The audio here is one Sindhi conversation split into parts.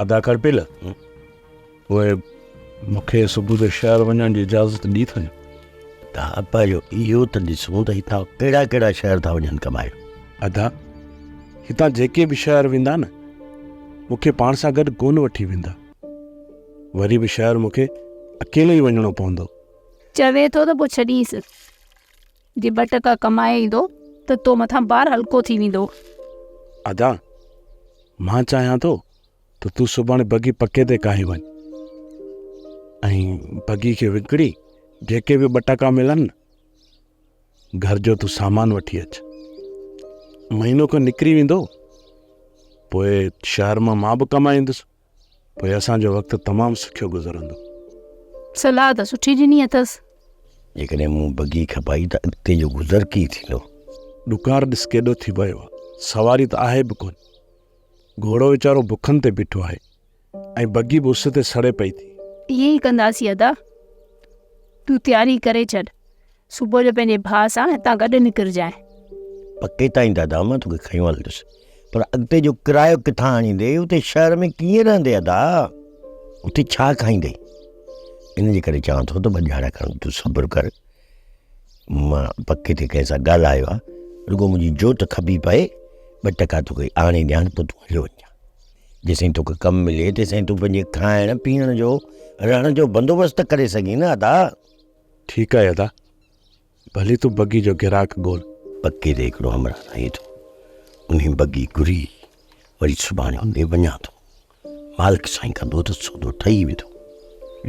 ادا ڪرپيل، پوء مون کي صبح جو شهر وڃڻ جي اجازت ڏي ٿو. ادا پهريون اهو ته ڏسون ته هتان ڪهڙا ڪهڙا شهر ٿا وڃن ڪمائڻ. ادا هتان جيڪي به شهر ويندا نه، مون کي پاڻ سان گڏ ڪونه وٺي ويندا. وري به شهر مون کي اڪيلو ئي وڃڻو پوندو. چوي ٿو ته پوء ڇڏينس. جي ٻه ٽڪا ڪمائي ايندو ته تو مٿان بار هلڪو ٿي ويندو. ادا، مان چاهيان ٿو ته تون سڀاڻي بگي پڪي تي ڪاهي وڃ ۽ بگي کي وڪڻي جيڪي به ٻه ٽڪا ملن نه، گهر جو تون سامان وٺي اچ. مهينو کن نڪري ويندو، پوء شهر مان مان به ڪمائيندس. پوء اسان جو وقت تمام سکيو گذرندو. صلاح ته سٺي ڏني اٿس. جيڪڏهن مون بگي کپائي ته اڳتي جو گذر ڪيئن ٿيندو؟ ڏڪار ڏس ڪيڏو ٿي ويو آ. سواري ته آهي به ڪونه. گهوڙو ويچارو بکن تي بيٺو آهي ۽ بگي به اس تي سڙي پئي ٿي. ائين ئي ڪنداسين ادا. تون تياري ڪري ڇڏ. صبح جو پنهنجي ڀاء سان هتان گڏ نڪرجانء. پڪي تائين دادا مان توکي کنيو هلندس پر اڳتي جو ڪرايو ڪٿان آڻيندي؟ اتي شهر ۾ ڪيئن رهندي ادا؟ اتي ڇا کائيندي؟ ان جي ڪري چوان ٿو ته ٻه ڏهاڙا کن تون صبر ڪر. مان پڪي تي ڪنهن سان ڳالهايو آهي، رڳو منهنجي جوت کٻي پئي، ٻه ٽڪا توکي آڻي ڏيان پوء تون هليو وڃجان. جيسين توکي ڪم ملي تيسين تون پنهنجي کائڻ پيئڻ جو رهڻ جو بندوبست ته ڪري سگهين نه ادا. ٺيڪ آهي ادا، ڀلي تون بگي جو گراهڪ ڳول. پڪي تي هڪڙو همراهه رهي ٿو، انهي بگي گهري وري سڀاڻي ان ڏي وڃان ٿو. مالڪ سائين ڪندو ته سودو ٺهي ويندو.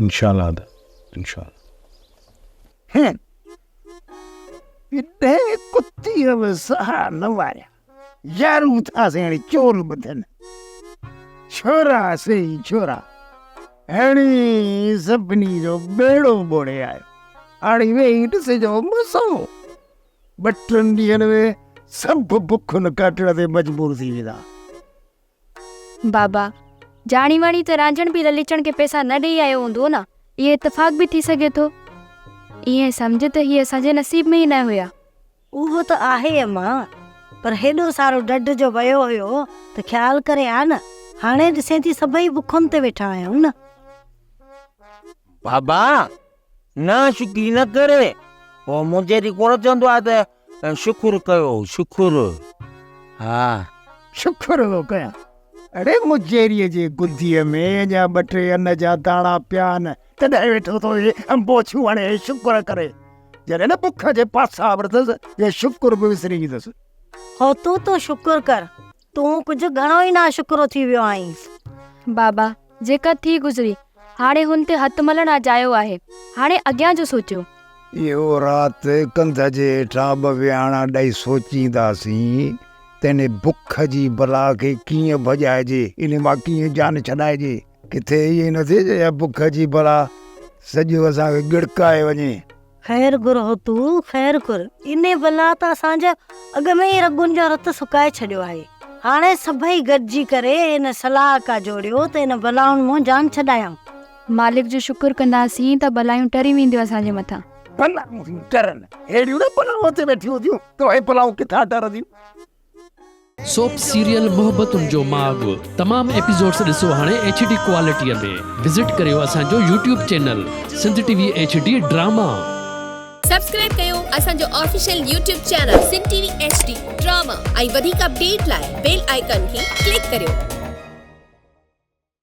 انشاء الله ادا، انشاء الله. هين، ڪڏهن ڪتيء به ساهه نه واريا. يارو ٿا سيڻ چور ٻڌن. ڇورا سي ڇورا. هڻي سڀني جو ٻيڙو ٻوڙي آيو. هاڻي ويهي ڏسجو مزو. ٻه ٽن ڏينهن ۾ سڀ بکن ڪاٽڻ تي مجبور ٿي ويندا. بابا، ڄاڻي واڻي ته رانجهڻ به لليچڻ کي پئسا نه ڏيئي آيو هوندو نه؟ اهو اتفاق به ٿي سگهي ٿو. ائين سمجهه ته هي اسان جي نصيب ۾ ئي نه هيا. اهو ته آهي امان، پر هيڏو سارو ڍڍ جو ويو هيو ته خيال ڪري ها نه. هاڻي ڏسين ٿي سڀئي بکن تي ويٺا آهيون نه. بابا، نه شڪري نه ڪر. هو منهنجي ڏي ڪونه چوندو آهي ته شڪر ڪيو شڪر. ها. شڪر ٿو ڪيان. اڙي مجيريء جي گديء ۾ اڃا ٻه ٽي ان جا داڻا پيا آهن، تڏهن ويٺو ٿو هي انبوڇيون هڻي ۽ شڪر ڪري. جڏهن نه بک جي پاسا وڙهندس، جي شڪر به وسري ويندس. هو تون تون شڪر ڪر، تون ڪجهه گهڻو ئي ناشڪرو ٿي ويو آهين. بابا، جيڪا ٿي گذري، هاڻي هن تي هٿ ملڻ اجايو آهي. هاڻي اڳيان جو سوچيو. اهو رات ڪنڌ جي هيٺان ٻه ويهاڻا ڏئي سوچينداسين ته ان بک جي بلا کي ڪيئن ڀڄائجي، ان مان ڪيئن جان ڇڏائجي. ڪٿي ائين نه ٿئي جو اها بک جي بلا سڄو اسان کي ڳڙڪائي وڃي. خير گهر هوتو، خير گهر. انهي بلا ته اسان جي اڳ ۾ ئي رڳن جو رت سڪائي ڇڏيو آهي. هاڻي سڀئي گڏجي ڪري ان صلاح ڪا جوڙيو ته ان بلائن مون جان ڇڏايائون. مالڪ جو شڪر ڪنداسين ته بلائون ٽري وينديون اسان جي مٿان. بلائون ٿيون ٽرن، ههڙيون نه بلائون اتي ويٺيون هونديون ته اهي بلائون ڪٿان ٽرنديون. سوپ سيريل محبتن جو ماڳ تمام ايپيسوڊس ڏسو هاڻي ايڇ ڊي ڪوالٽي ۾ وزٽ ڪريو اسان جو YouTube channel Sindh T V H D drama. Subscribe ڪيو اسان جو official YouTube channel Sindh T V H D drama ۽ وڌيڪ اپڊيٽ لاء بيل آئيڪان کي ڪلڪ ڪريو.